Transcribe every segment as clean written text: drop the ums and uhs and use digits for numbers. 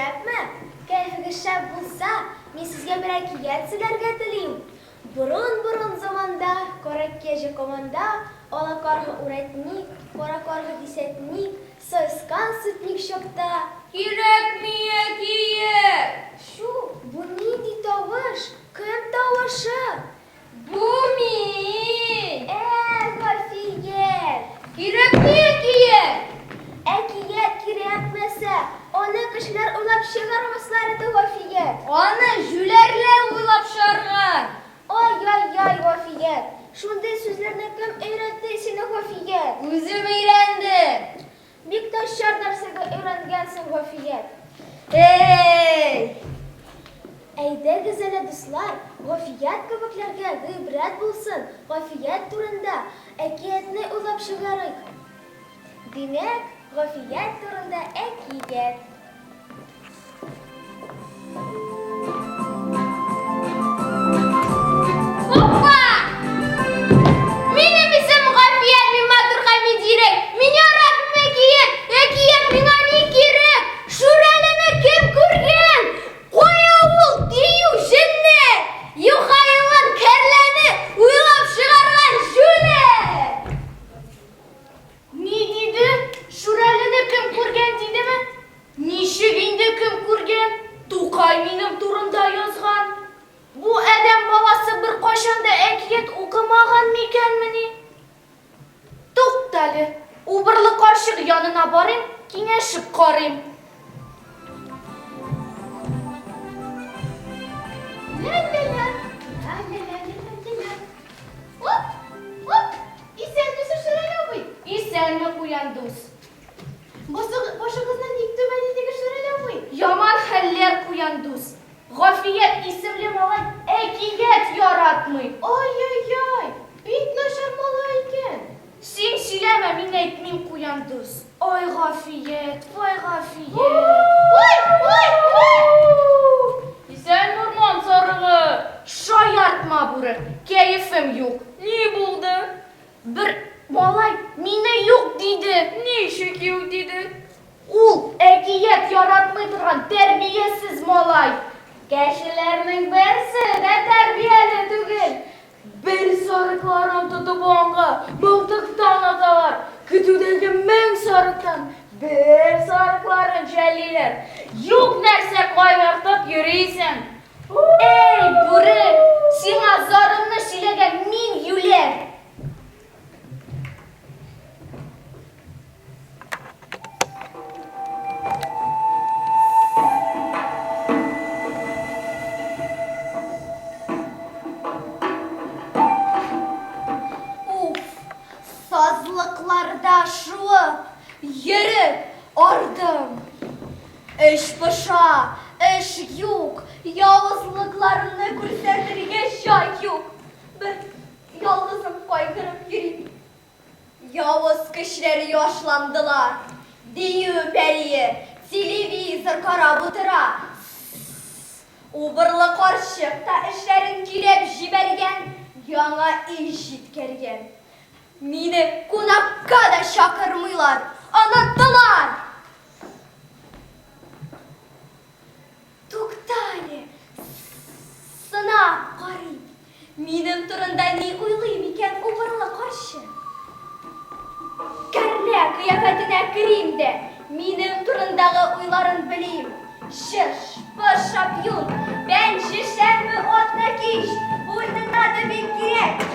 шәпме? Кәефегез шәп булса, мин сезгә бер әкият сөйләргә телим. Борын-борын заманда, кара кәҗә команда, ала карга үрәтник, кара карга дисәтник, саескан сутник чакта. Кирәкми әкият! Чү, бу нинди тавыш? Кем тавышы? Бу мин! Ә, Гафият! Кирәкми әкият! Әкият кирәкмәсә, аны кешеләр уйлап чыгармаслар иде, Гафият! Аны җүләрләр уйлап чыгарган! Ай-яй-яй, Гафият! Шундый сүзләрне кем өйрәтте сине, Гафият? Үзем өйрәндем! Бик начар нәрсәгә өйрәнгәнсең, Гафият. Эй! Әйдәгез әле, дуслар, Гафият кебекләргә гыйбрәт булсын, Гафият турында әкиятне уйлап чыгарыйк. Димәк, Гафият турында әкият. Опа! Минем исем Гафият, мин матур һәм мин зирәк. Мин яратмыйм әкият. Әкият миңа ни кирәк? Шүрәлене кем күргән? Кая ул дию җенне? Юха елан кәрләне уйлап чыгарган җүләр! Ни диде? Шүрәлене кем күргән дидеме? Ничек инде кем күргән? Тукай минем турында язган. Бу адәм баласы беркайчан да әкият укымаган микәнмени? Туктале, убырлы карчык янына барыйм, киңәшеп карыйм. Ля-ля-ля, ля-ля-ля-ля-ля-ля. Оп, оп, исәнмесез, Шүрәле абый. Исәнме, куян дус. Башыгызны ник түбән идегез, Шүрәле абый? Яман хәлләр, куян дус. Гафият исемле малай әкият яратмый. Ай-яй-яй, бик начар малай икән. Син сөйләмә, мин әйтмим, куян дус. Ай, Гафият, вай, Гафият. Ой, ой, ой! Исәнме, урман сарыгы? Шаяртма, бүре, кәефем юк. Ни булды? Бер малай мине юк диде. Ничек юк диде? Ул әкият яратмый торган тәрбиясез малай. Кешеләрнең берсе дә тәрбияле түгел. Бер сарыкларын тотып алганга мылтыктан аталар. Көтүдәге 1000 сарыктан бер сарыкларын жәллиләр. Юк нәрсә кайгыртып йөрисең. Эй, бүре, сиңа зарымны сөйләгән мин юләр. Уф, сазлыкларда шуып, йөреп ардым. Эш поша, эш юк, явызлыкларымны күрсәтергә җай юк. Бер ялгызым кайгырып йөрим. Явыз көчләр яшландылар. Дию пәрие телевизор карап утыра. С-с-с! Убырлы карчык та эшләрен көйләп җибәргән, яңа өй җиткергән. Мине кунакка да чакырмыйлар, оныттылар! Туктале, сынап карыйм, минем турында ни уйлый микән убырлы карчык? Кәрлә кыяфәтенә керим дә, минем турындагы уйларын белим. Чыш, пыш, шапьюн, бәнҗе, шәмбе, атна кич, больно надо бик кирәк.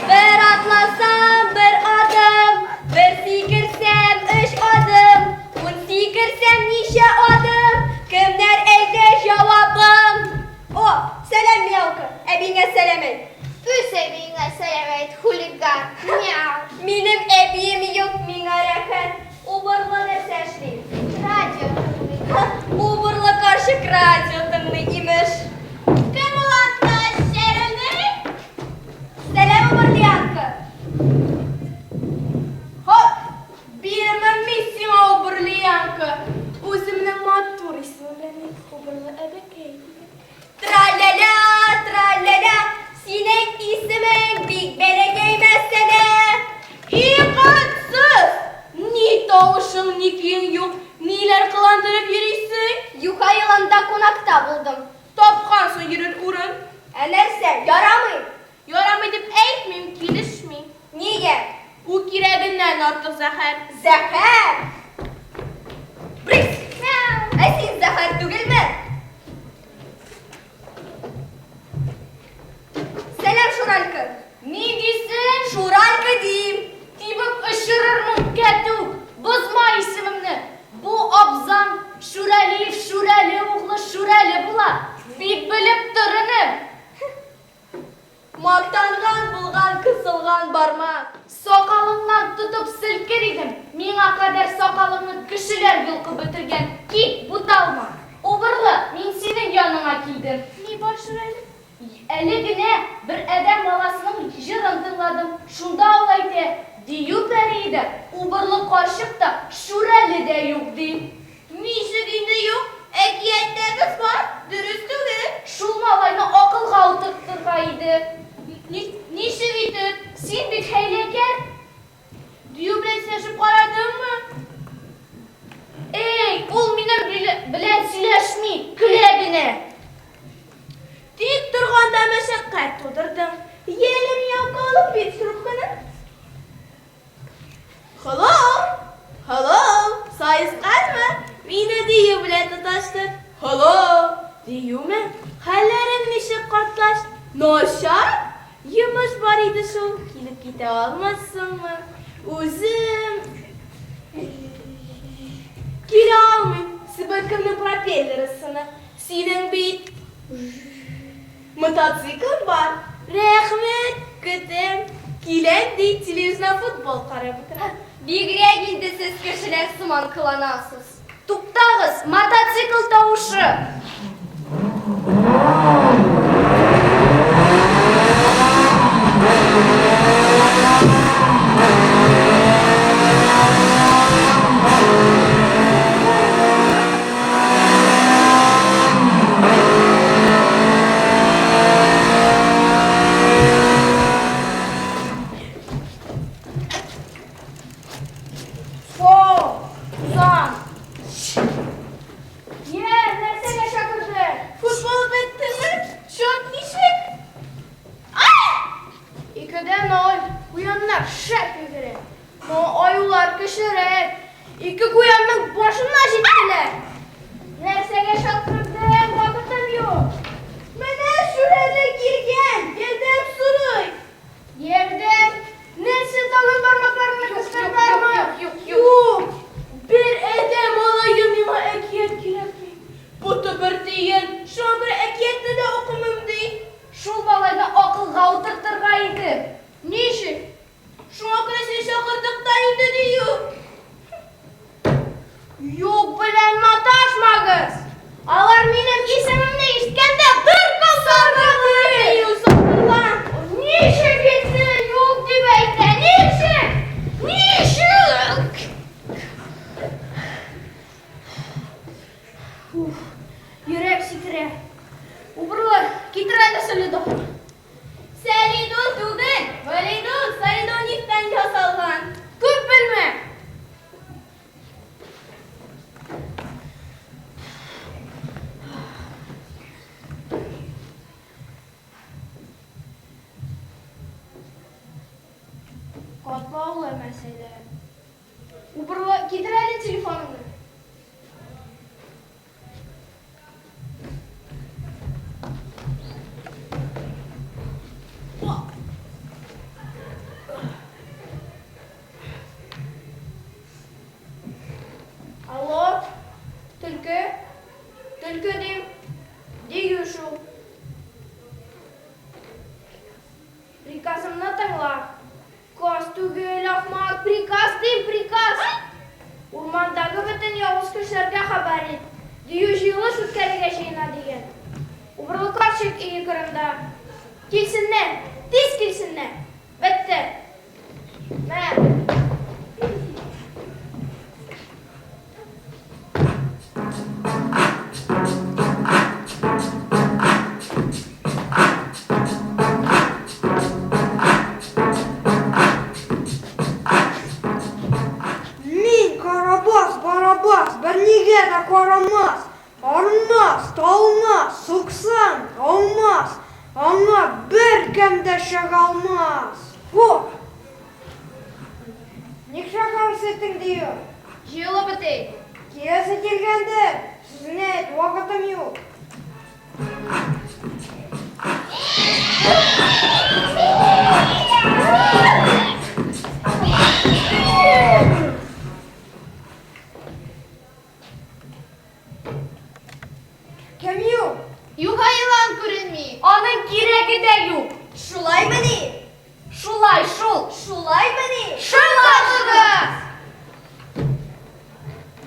Бер атласам, бер адым, бер сикерсәм, өч адым, ун сикерсәм, ничә адым? Кемнәр әйтә җавабым? О, сәлам, миалка, әбиңә сәлам әйт. Үз әбиеңә сәлам әйт, хулиган, мяу. Минем әбием юк, миңа рәхәт. Убырлы нәрсә эшли? Радио тыңлый. Убырлы карчык радио тыңлый, имеш. Кем ул анда, чәрелди? Сәлам, Убырлиянка! Хоп! Бирмим мин сиңа Убырлиянка! Үземнең матур исемем белән мин Убырлы әбекәй дидем. Тра-ля-ля, тра-ля-ля, синең исемең бик бәләкәй мәсьәлә. И котсыз! тавышың, ни көең юк, ниләр кыландырып йөрисең? Юха еланда кунакта булдым. Тапкансың йөрер урын. Ә нәрсә, ярамый? Ярамый дип әйтмим, килешми. Нигә? Ул кирәгеннән артык зәһәр. Зәһәр! Брикс! Ә син зәһәр түгелме? Сәлам, Шуралька! Ни дисең? Шуралька дим! Тибеп очырырмын, кәтүк! Бозма исемемне! Бу абзаң Шүрәлиев Шүрәле углы Шүрәле була! Бик белеп тор, энем! Мактанган булган кысылган бармак. Сакалыңнан тотып селкер идем, миңа кадәр сакалыңны кешеләр йолкып бетергән, кит, буталма! Убырлы, мин синең яныңа килдем. Ни бар, Шүрәле? Әле генә бер адәм баласының җырын тыңладым. Шунда ул әйтә, Дию пәрие дә, убырлы карчык та, Шүрәле дә юк, ди. Ничек инде юк? Әкияттә без бар, дөрес түгел. Шул малайны акылга утыртырга иде. Ничек итеп? Син бит хәйләкәр. Дию белән сөйләшеп карадыңмы? Эй, ул минем белән сөйләшми, көлә генә. Тик торганда мәшәкать тудырдың. Яле, миңа алып бир трубканы. Hello! Hello! Саесканмы? Мине Дию белән тоташтыр. Hello! Диюме? Хәлләрең ничек, картлач? Начар? Йомыш бар иде шул, килеп китә алмассыңмы? Үзем килә алмыйм, себеркемнең пропеллеры сынык. Синең бит мотоциклың бар. Рәхмәт, көтәм. Киләм ди, телевизордан футбол карап утыра. Бигрәк инде сез кешеләр сыман кыланасыз. Туктагыз, мотоцикл тавышы! Фу, тузан. Йә, нәрсәгә чакырды? Футбол беттеме? Счет ничек? Икедә ноль. Куяннар шәп йөгерә. Но аюлар көчлерәк. Ике куянның башына җиттеләр. Нәрсәгә чакырдың? Вакытым юк. Менә Шүрәле килгән, ярдәм сорый. Ярдәм! Нәрсә тагын бармакларыңны кыстырдылармы? Юк, юк, юк. Бер адәм малае миңа әкият кирәкми. Боты бер тиен, шуңа күрә әкиятне дә укымыйм, ди. Шул малайны акылга утыртырга иде. Ничек? Шуңа күрә сине чакырдык та инде, дию. Юк белән маташмагыз! Алар минем исемемне ишеткәндә бер кызарып Дию, сабырлан. Ничек инде юк дип әйтә? Ничек? Ничек? Уф, йөрәк сикерә. Убырлы, китер әле солидол. Солидол түгел, валидол, солидол нефтьтән ясалган. Күп белмә. Катлаулы мәсьәлә. Убырлы, китер әле телефоныңны. Алло, төлке? Төлке дим. Дию шул. Приказымны тыңла. Каз түгел, ахмак, приказ дим, приказ. Урмандагы бөтен явыз кешеләргә хәбәр ит. Дию җыелыш үткәрергә җыена дигән. Убырлы карчык өе кырында. Килсеннәр, тиз килсеннәр. Бетте. Мә. Мин Карабаш! Карабас бернигә дә карамас, армас, талмас, суксаң, аумас, аңа беркем дә чыга алмас. Фу! Ник чакырып итең, Дию? Җыелып бетик. Киләсе килгәндер, сүзеңне әйт, вакытым юк. Кем юк? Юха елан күренми. Аның кирәге дә юк. Шулаймыни? Шулай шул. Шулаймыни? Шыңлашыгыз!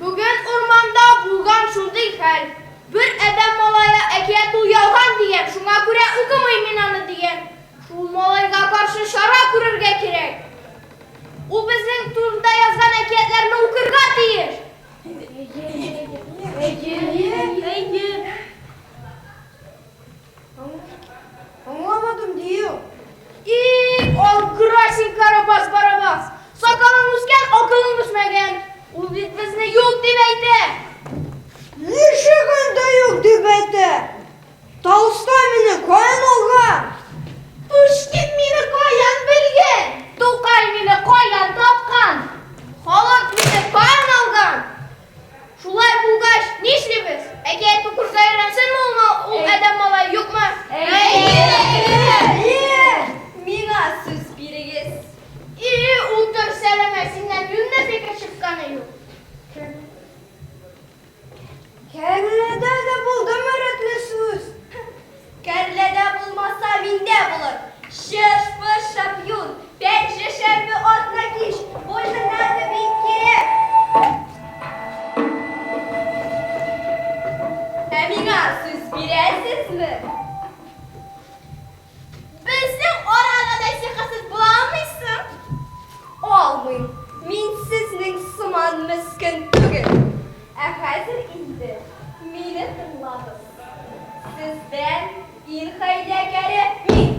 Бүген урманда булган шундый хәл. Бер адәм малае әкият ул ялган дигән, шуңа күрә укымыйм мин аны дигән. Шул малайга каршы чара күрергә кирәк. Ул безнең турында язган әкиятләрне укырга тиеш. Әйе. Аңламадым, Дию. И, алгыра син, Карабас Барабас! Сакалың үскән, акылың үсмәгән. Ул бит безне юк дип әйтә. Ничек инде юк дип әйтә? Толстой мине каян алган? Пушкин мине каян белгән? Тукай мине каян тапкан? Халык мине каян алган? Шулай булгач, нишлибез? Әкият укырга өйрәнсенме ул, ул адәм малае, юкмы? Әйе! Миңа сүз бирегез. И, утыр, Сәләмә, синнән юньле фикер чыкканы юк. Кәрләдә дә булдымы рәтле сүз? Кәрләдә булмаса, миндә булыр. Чыш-пыш шапьюн, пәнҗешәмбе атна кич, больно надо бик кирәк. Ә миңа сүз бирәсезме? Безнең арада да сихасыз була алмыйсың. Алмыйм. Мин сезнең сыман мескен түгел. Ә хәзер инде мине тыңлагыз. Сездән иң хәйләкәре мин.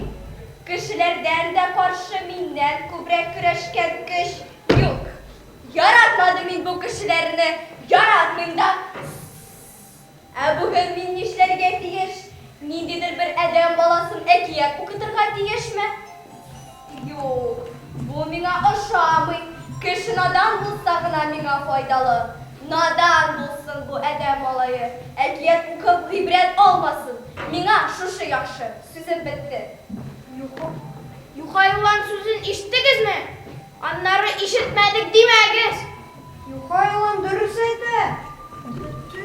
Кешеләрдән дә каршы миннән күбрәк көрәшкән көч юк. Яратмадым мин бу кешеләрне, яратмыйм да. Ә бүген мин нишләргә тиеш? Ниндидер бер адәм баласын әкият укытырга тиешме? Юк, бу миңа ошамый. Кеше надан булса гына миңа файдалы. Надан булсын бу адәм малае. Әкият укып гыйбрәт алмасын. Миңа шушы яхшы. Сүзем бетте. Юха елан сүзен ишеттегезме? Аннары ишетмәдек димәгез. Юха елан дөрес әйтә.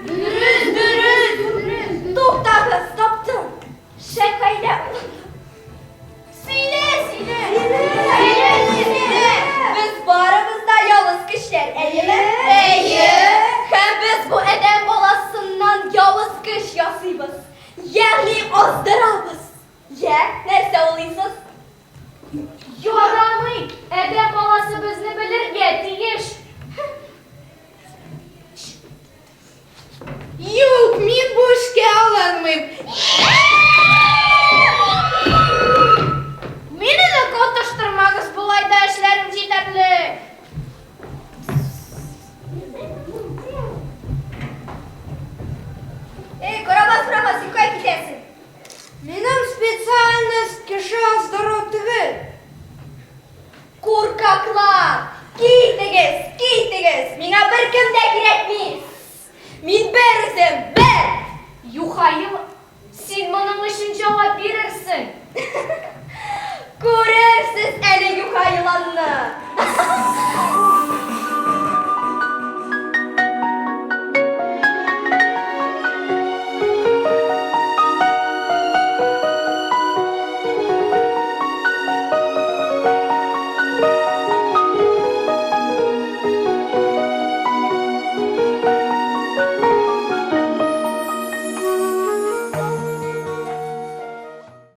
Дөрес, дөрес, дөрес. Туктагыз, таптым. Шәкәйлә. Сөйлә, сөйлә. Сөйлә, сөйлә. Без барыбыз да явыз кешеләр, әйеме? Әйе. Һәм без бу адәм баласыннан явыз көч ясыйбыз. Ягъни аздырабыз. Йә, нәрсә уйлыйсыз? Ярамый! Адәм баласы безне белергә тиеш.